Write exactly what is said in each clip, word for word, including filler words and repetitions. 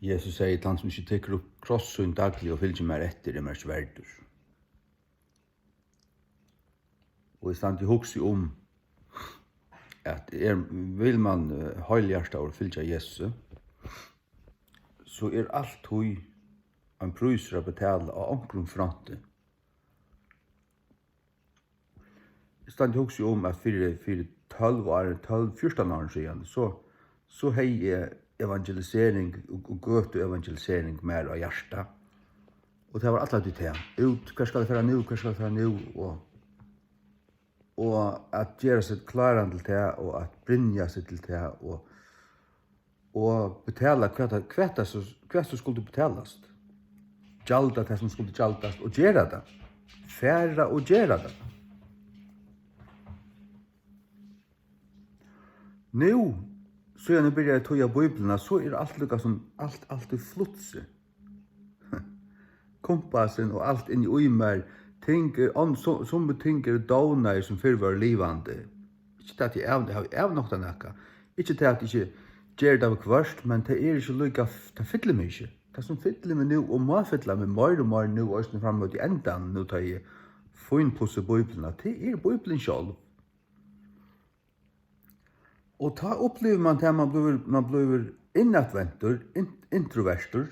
Jesus segði: Tann sum ikki tekur upp kross sín dagliga og fylgir mær eftir, er mær ikki verdur. Og eg standi og hugsi um, at er, vil mann, eh, heilhjartaður fylgja Jesusi, so er altíð ein prísur at betala á onkrum fronti. Eg standi og hugsi um, at fyri, fyri tólv árum, tólv, fjúrtan árum síðan, so, so hevði eg evangelisering og, og gøtuevangelisering mær á hjarta. Og tað var alla tíð tað. Út, hvar skal eg fara nú, hvar skal eg fara nú? Og, og at gera seg kláran til tað, og at brynja seg til tað, og, og betala hvat tað, hvat tað so, hvat so skuldi betalast. Gjalda tað, sum skuldi gjaldast, og gera tað. Fara og gera tað. Nú, síðan eg byrjaði at týða Bíbliuna, so er alt líka sum alt, alt í flutsi. Kumpassin og alt inni í mær, ting er, on-, so, summi ting eru dovnaði, sum fyrr vóru livandi. Ikki tað, at eg av-, havi avnoktað nakað. Ikki tað, at eg ikki geri tað viðhvørt, men tað er ikki líka f-, tað fyllir meg ikki. Tað, sum fyllir meg nú og má fylla meg meir og meir nú, eisini fram móti endan, nú tá eg fínpussi Bíbliuna, tað er Bíblian sjálv. Og tá upplivir mann tað, mann blívur, mann blívur innatvendur, in-, introvertur,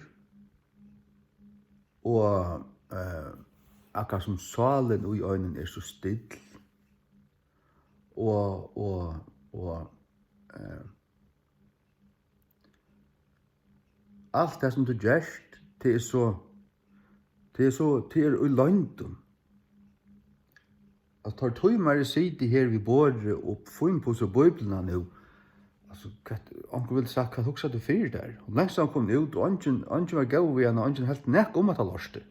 og, eh, akkurát sum sálin í einum er so still, og, og, og, eh, alt tað, sum tú gert, tað er so, tað er so, tað er í loyndum. At teir tímar eg siti her við borðið og fínpussi Bíbliuna nú, altso, hvat, onkur vildi sagt: Hvat hugsar tú fyri tær? Hon langt síðan komin út, og eingin, eingin var góður við hana, og eingin helt nakað um hatta lortið.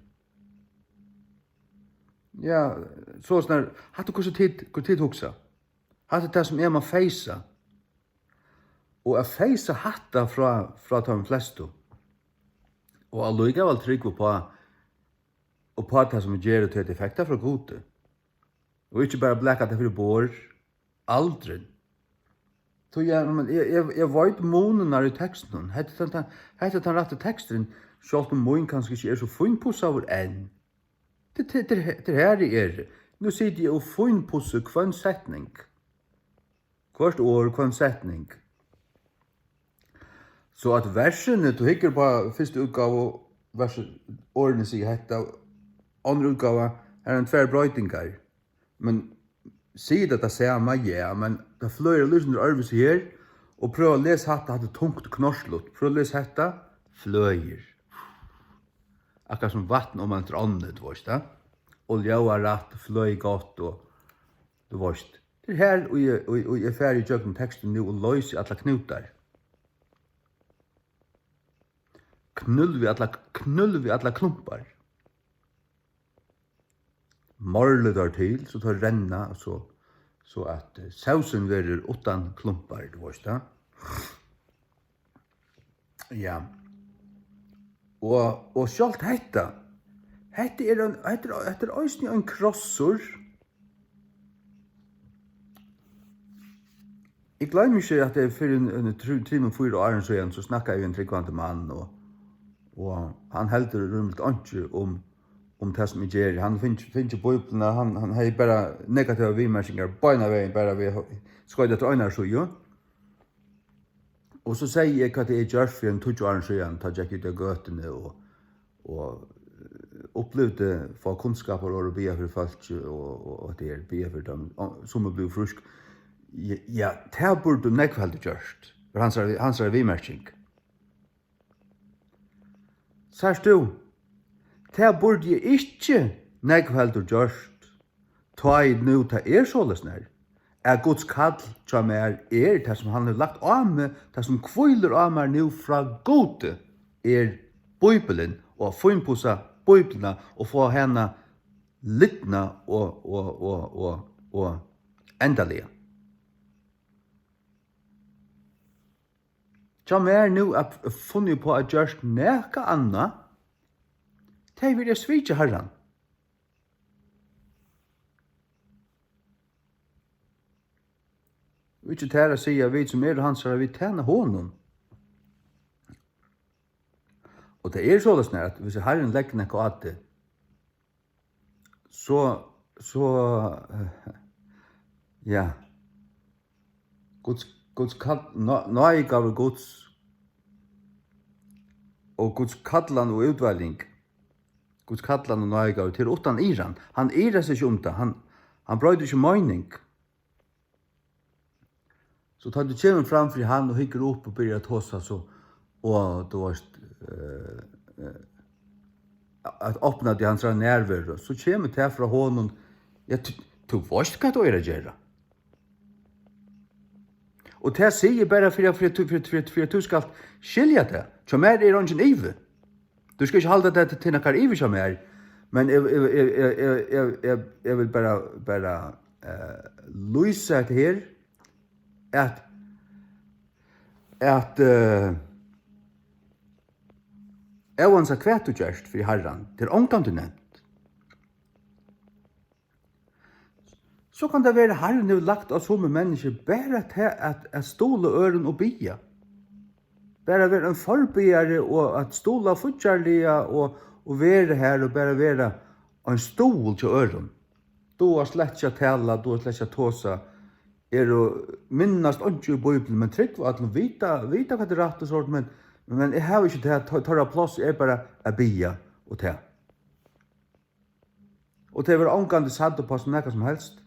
Ja, soleiðis, hatta er hvussu tit, hvussu tit hugsa. Hatta er tað, sum eg má feysa. Og at feysa hatta frá, frá teimum flestu, og allíkavæl trúgva uppá, uppá tað, sum eg geri, tí at eg fekk tað frá Gudi. Og ikki bara blaka tað fyri borð, aldrin. Tí eg, men eg, eg, eg veit munirnar í tekstunum. Hetta er tann, tann, hetta er tann rætti teksturin, sjálvt um mín kanska ikki er so fínpussaður enn. Tað, tað, tað, tað er her eg eri. Nú siti eg og fínpussi hvønn setning. Hvørt orð, hvønn setning. So at versini, tú hyggur upp á fyrstu útgávu, vers, orðini siga hetta, onnur útgáva, har eru tvær broytingar. Men sigur tað tað sama? Ja, men tað fløgur lýsandi øðrvísi her, og prøva at lesa hatta, hatta er tungt og knorklut. Prøva at lesa hetta, fløgir. Akkurát sum vatn oman eftir ánni, tú veist tað. Og ljóðar rætt, fløgir gott, og tú veist. Tað er her, og eg, og, og eg fari ígjøgnum tekstin nú og loysi allar knútar. Knúlvi allar, knúlvi allar klumpar. Morli teir til, so teir renna, so, so at, eh, sósin verður uttan klumpar, tú veist tað. Ja. Og, og sjálvt hetta, hetta er ein, hetta er, hetta er eisini ein krossur. Eg gloymi ikki, at tað er fyri ein, ein trý, trimum, fýra árum síðan, so snakkaði eg við ein trúgvandi mann, og, og hann heldur rímiliga einki um, um tað, sum eg geri. Hann fingið, fingið Bíbliuna, hann, hann hevði bara negativar viðmerkingar beinan vegin, bara við at skoyta eftir einari síðu. Og so segði eg, hvat eg gjørdi fyri ein tíggju árum síðan, tá gekk eg út á gøtuni og, og, eh, upplivdi, fáa kunnskapar og biðja fyri fólki og, og, og at eg er biðja fyri teimum, og summi blivu frísk. Ja, ja, tað burdi nógv heldur gjørt, var hansara, hansara viðmerking. Sært tú, tað burdi eg ikki nógv heldur gjørt, tá ið nú tað er soleiðis nær, at Guds kall hjá mær er tað, sum hann hevur lagt á meg, tað, sum hvílir á mær nú frá Gudi, er Bíbilin, og at fínpussa Bíbilina og fáa hana lidna og, og, og, og, og endaliga. Hjá mær nú at funnið upp á at gjørt nakað annað, tað hevði verið at svikið Harran. Og ikki tær at siga, vit sum eru hansara, vit tæna honum. Og tað er soleiðis, at hvis Harrin leggur nakað á teg, so, so, eh, ja, Guds, Guds kall, ná-, náðigávur Guds og Guds kallan og útvaling, Guds kallan og náðigávur, til uttan iran. Hann irar seg ikki um tað, hann, hann broytir ikki meining. So tá tú kemur fram fyri hann og hyggur upp og byrjar at tosa, so, og tú veist, eh, eh, at opna til hansara nærveru, so kemur tað frá honum, ja, tú, tú veist, hvat tú er at gera. Og tað sigi eg bara fyri, fyri, fyri, fyri, fyri, fyri at tú skalt skilja tað. Hjá mær er eingin ivi. Tú skal ikki halda tað til, til nakar ivi hjá mær. Men eg, eg, eg, eg, eg, eg, eg, eg vil bara, bara, eh, lýsa hetta her, at, at, eh, óansæð hvat tú gert fyri Harran, tað er ongantíð nevnt. So kann tað vera, Harrin hevur lagt á summi menniskju bara tað at, at stuðla øðrum og biðja. Bara vera ein forbiðjari og at stuðla fíggjarliga og, og vera har og bara vera ein stuðul hjá øðrum. Duga slett ikki at tala, duga slett ikki at tosa, eru, minnast einki í Bíbliuni, men trúgva øllum, vita, vita hvat er rætt og sovorðið, men, men eg havi ikki tað, tað, teirra pláss er bara at biðja og tað. Og tey verða ongantíð sædd upp á sum nakað sum helst.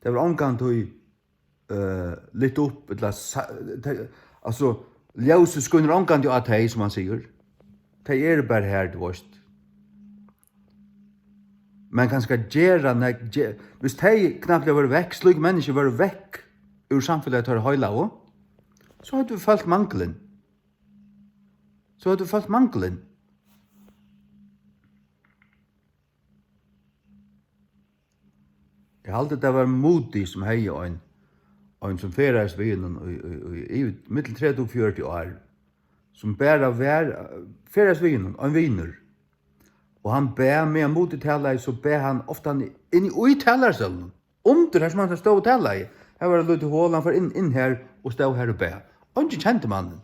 Tey verða ongantíð, eh, lit upp, ella sa-, tey, altso, ljósið skínur ongantíð á tey, sum mann sigur. Tey eru bara har, tú veist. Men kanska gera, nei, ge-, hvis tey knappliga vóru vekk, slík menniskju vóru vekk úr samfelagi teirra heilagu, so høvdu vit følt mangilin. So høvdu vit følt mangilin. Eg haldi, tað var Moody, sum hevði ein, ein sum ferðaðist við honum í, í, í, í millum tretivu og fjøruti ár, sum bara var, ferðaðist við honum, ein vinur. Og hann bað, meðan Moody talaði, so bað hann ofta inn í talarastólinum. Undir, har sum hann stóð og talaði. Har var eitt lítið hol, hann fór inn, inn har og stóð har og bað. Eingin kendi mannin.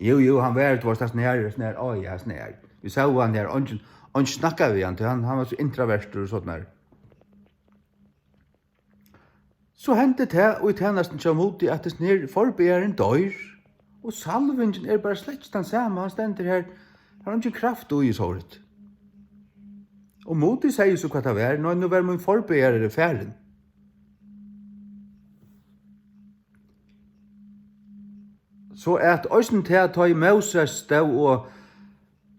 Jú, jú, hann var, tú veist, hassin her, hassin her, áh, ja, hassin her. Vit sóu hann her, eingin, eingin snakkaði við hann, tí hann, hann var so introvertur og sovorðið. So hendi tað, og í tænastuni hjá Moody, at hesin her forbiðjarin doyr, og salvingin er bara slett ikki tann sama, hann stendur her, har er eingin kraft í, sovorðið. Og Moody segði so, hvat tað var, nei, nú var mín forbiðjari farin. So at eisini tað, tá ið Móses stóð og,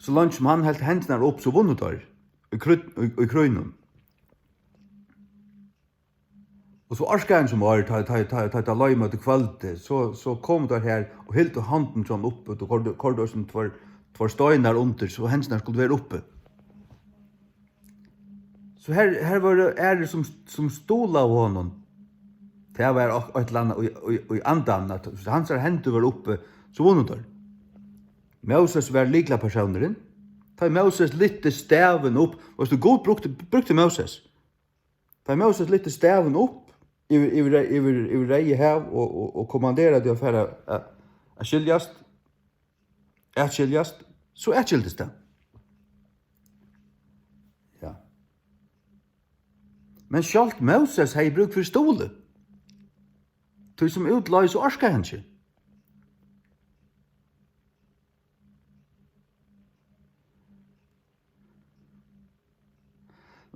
so leingi sum hann helt hendurnar upp, so vunnu teir í krý-, í, í krígnum. Og so orkaði hann ikki meir, tá, tá, tá, tá tað leið móti kvøldi, so, so komu teir har og hildu hondina hjá honum uppi, og koyrdu, koyrdu eisini tveir, tveir steinar undir, so hendurnar skuldu vera uppi. So her, her vóru aðrir, sum, sum stuðlaðu honum. Tað var ok-, eitt ella annað í, í, í andanum, at hansara hendur vóru uppi, so vunnu teir. Móses var lyklapersónurin. Tá ið Móses lyfti stavin upp, veitst tú, Gud brúkti, brúkti Móses. Tá ið Móses lyfti stavin upp yvir, yvir, yvir, yvir Reyðahav og, og, og kommanderaði at fara at, at skiljast, atskiljast, so atskildist tað. Ja. Men sjálvt Móses hevði brúk fyri stuðli. Tí sum út leið, so orkaði hann ikki.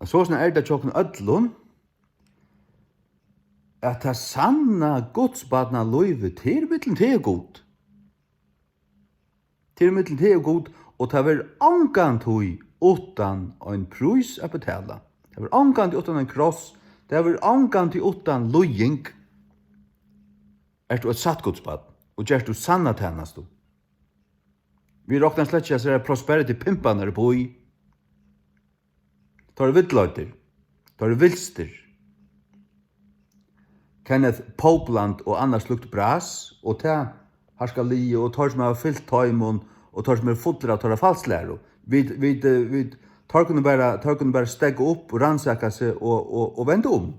Og soleiðis er tað hjá okkum øllum, at tað sanna gudsbarnalívið, tað er millum teg og Gud. Tað er millum teg og Gud, og tað verður ongantíð uttan ein prís at betala. Tað verður ongantíð uttan ein kross. Tað verður ongantíð uttan líðing. Ert tú eitt satt gudsbarn, og gert tú sanna tænastu. Vit rokna slett ikki at seta prosperity pimparnar upp í. Teir eru villleiddir. Teir eru vilstir. Kenneth Copeland og annað slíkt bras, og tað harðskapaliðið, og teir sum hava fylgt teimum, og teir sum eru fullir av teirra falsklæru. Vit, vit, eh, vit, teir kunnu bara, teir kunnu bara steðga upp og rannsaka seg og, og, og venda um.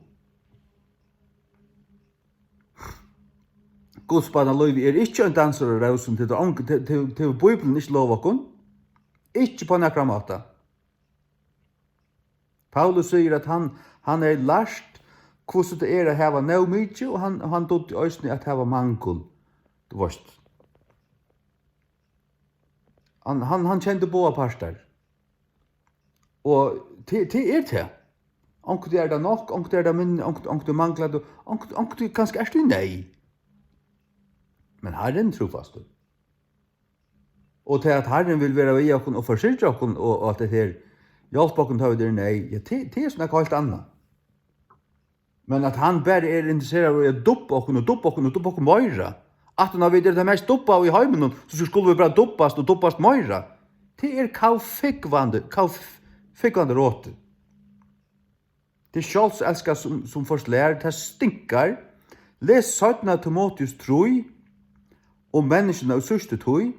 Gudsbarnalívið er ikki ein dansur á rósum, tað er ong-, tað, tað, tað hevur Bíblian ikki lovað okkum. Ikki á nakran máta. Paulus sigur, at hann, hann hevði lært, hvussu tað er at hava nóg mikið, og hann, hann dugdi eisini at hava mangul, tú veist. Hann, hann, hann kendi báðar partar. Og tað, tað er tað. Onkuntíð er tað nokk, onkuntíð er tað minni, onkuntíð, onkuntíð manglar tú, onkuntíð, onkuntíð kanska ert tú í neyð. Men Harrin er trúfastur. Og tað, at Harrin vil vera við okkum og forsyrgja okkum og, og alt det her, hjálpa okkum, tá vit eru í neyð, ja, tað, tað er so nakað heilt annað. Men at hann bara er interesseraður í at dubba okkum og dubba okkum og dubba okkum meira. Aftan á vit eru tey mest dubbaðu í heiminum, so skulu vit bara dubbast og dubbast meira. Tað er kavfúgvandi, kavfúgvandi rotið. Tað er sjálvselska sum, sum forslær, tað stinkar. Les seinna Timoteus trý um menniskjuna í síðstu tíð,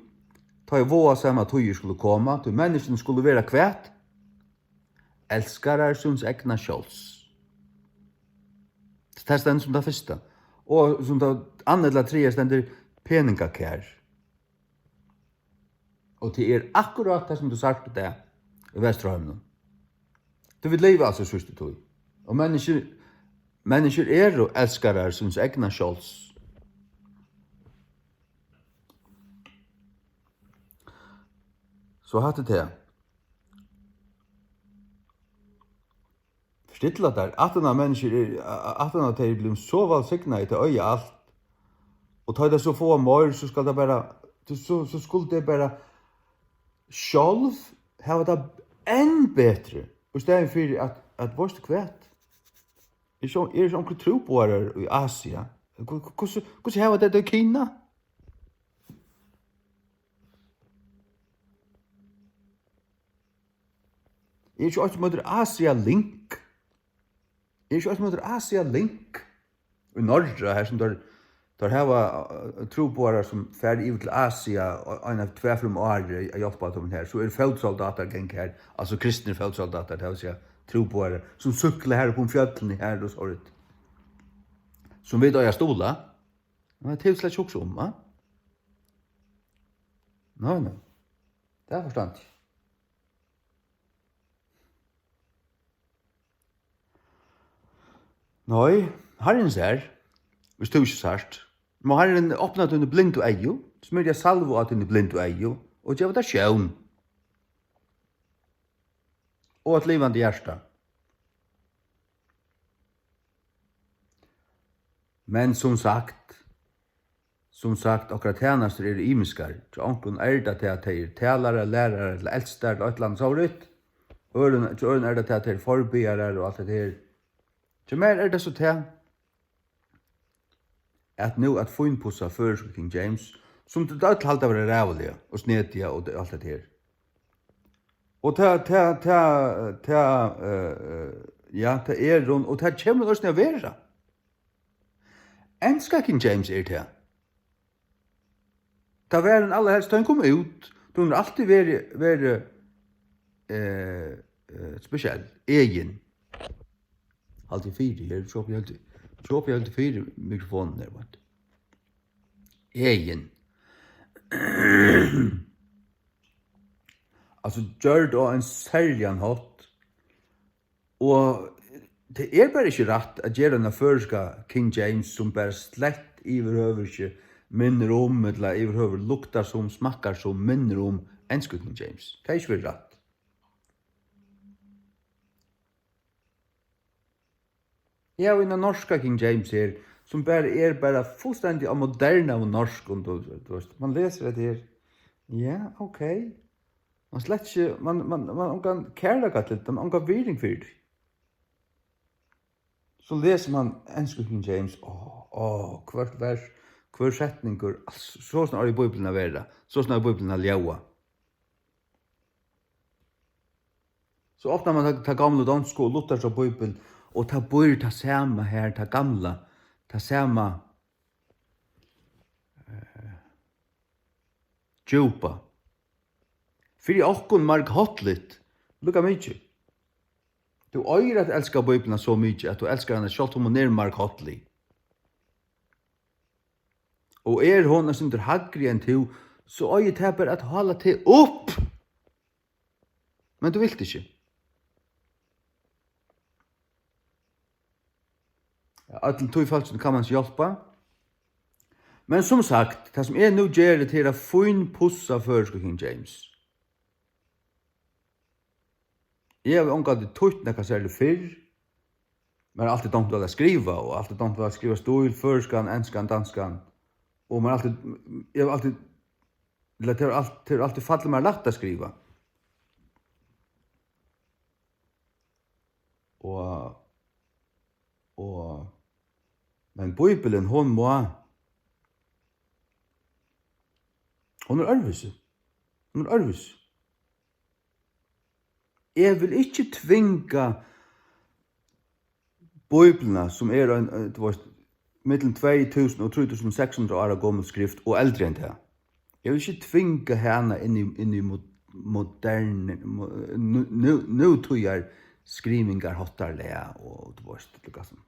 tá ið váðasama tíðir skulu koma, tí menniskjuni skulu vera hvat? Elskarar síns egna skjóls. Tað stendur sum tað fyrsta. Og sum tað annað ella triðja stendur peningakær. Og tað er akkurát tað, sum tú sært í dag í Vesturheiminum. Tú, vit liva altso í síðstu tíð. Og menniskjur, menniskjur eru elskarar síns egna skjóls. So hatta er tað. Stilla tær. Aftan á menniskjur er, a-, a-, aftan á tey eru blivin so vælsignaði, tey eiga alt. Og tá tey so fáa meir, so skal tað bara, so, so, so skulu tey bara sjálv hava tað enn betri. Í staðin fyri at, at, veitst tú hvat? Er so, er so onkur trúboðarar í Asia? Hvu-, hvu-, hvussu, hvussu hava tey tað í Kina? Er ikki eitt sum eitur Asia Link? Er ikki eitt sum eitur Asia Link? Í Norra, her sum teir, teir hava, eh, trúboðarar sum fara yvir til Asia, og eina tvær, fimm ár at hjálpa teimum her. So eru fótsoldatar ganga her, altso kristnir fótsoldatar, tað vil siga trúboðarar, sum súkkla her upp um fjøllini her og so runt. Sum vit eiga at stuðla. Men tað hevur slett ikki hugsað um, va? Nei, nei. Tað er forstandigt. Nei, Harrin sær, viss tú ikki sært. Má Harrin opna tíni blindu eygu, smyrja salvu á tíni blindu eygu og geva tær sjón og eitt livandi hjarta. Men sum sagt, sum sagt, okkara tænastur eru ymiskar. Hjá onkrum er tað tað, at tey eru tænarar, lærarar ella eldstar ella eitt ella annað sovorðið. Øðrum, hjá øðrum er tað tað, at tey eru forbiðjarar og alt hetta her. Hjá mær er tað so tað, at nú at fínpussa føroysku King James, sum tit øll halda vera ræðuliga og snediga og alt hetta her. Og tað, tað, tað, tað, eh, eh, ja, tað er hon, og tað kemur hon eisini at vera. Enska King James er tað. Tað var hon allarhelst, tá hon kom út. Hon hevur altíð verið, verið, eh, eh, spesiell, egin. Haldi eg fyri her, so eg haldi, so eg haldi fyri mikrofonin her, veit. Egin. Altso, gjørd á ein serligan hátt. Og tað er bara ikki rætt at gera eina føroyska King James, sum bara slett yvirhøvur ikki minnir um, ella yvirhøvur luktar sum, smakkar sum, minnir um ensku King James. Tað er ikki verið rætt. Eg havi eina norska King James her, sum bara er bara fullstendig á modernaðum norskum, tú, tú veist, man lesur hetta her. Ja, ok. Man slett ikki, man, man, man ongan kærleika til tað, man onga virðing fyri tí. So lesur man ensku King James, áh, áh, hvørt vers, hvør setningur, altso, soleiðis eigur Bíblian at vera, soleiðis eigur Bíblian at ljóða. So opnar man ta, ta gamlu donsku og lutherska bíbel, og tað býr tað sama har, tað gamla, tað sama, eh, djúpa. Fyri okkum marghátligt, líka mikið. Tú eigur at elska Bíbliuna so mikið, at tú elskar hana, sjálvt um hon er marghátlig. Og er hon eitt sindur hægri enn tú, so eigur tað bara at hála teg upp. Men tú vilt ikki. Ja, øllum tí fólkini kann mann ikki hjálpa. Men sum sagt, tað sum eg nú geri, tað er at fínpussa føroysku King James. Eg havi ongantíð týtt nakað serligt fyrr. Mær er altíð dámt væl at skriva, og altíð dámt væl at skriva stíl, føroyskan, enskan, danskan. Og mær er altíð, eg havi altíð, ella tað er alt, tað er altíð fallið mær lætt at skriva. Og, og, men Bíblian, hon má, hon er øðrvísi. Hon er øðrvísi. Eg vil ikki tvinga Bíbliuna, sum er ein, ein, tú veist, millum tvey túsund og trý túsund seks hundrað ára gomul skrift og eldri enn tað. Eg vil ikki tvinga hana inn í, inn í mo-, moderni-, mo-, nú, nú, nútíðar skrivingarháttarlag og, tú veist, líka sum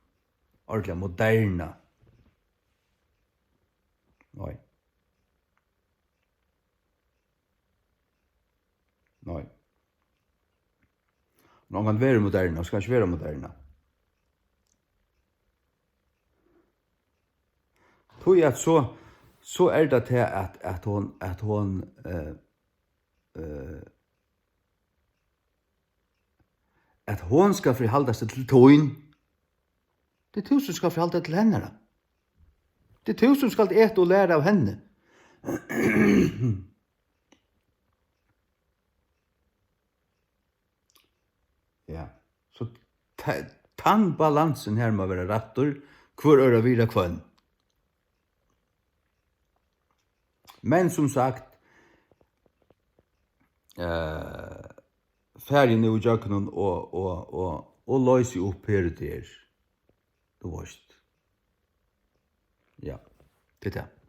ordiliga moderna. Nei. Nei. Hon kann vera moderna, hon skal ikki vera moderna. Tí at so, so er tað tað, at, at hon, at hon, eh, eh, at hon skal forhalda seg til tín. Tað er tú, sum skal forhalda teg til hennara. Tað er tú, sum skalt eta og læra av henni. Ja. So ta-, tann balansin her má vera rættur, hvør øðrum virða hvønn. Men sum sagt, eh, fari nú ígjøgnum og, og, og, og loysi upp her og der. Tú veist. Ja, tað er tað.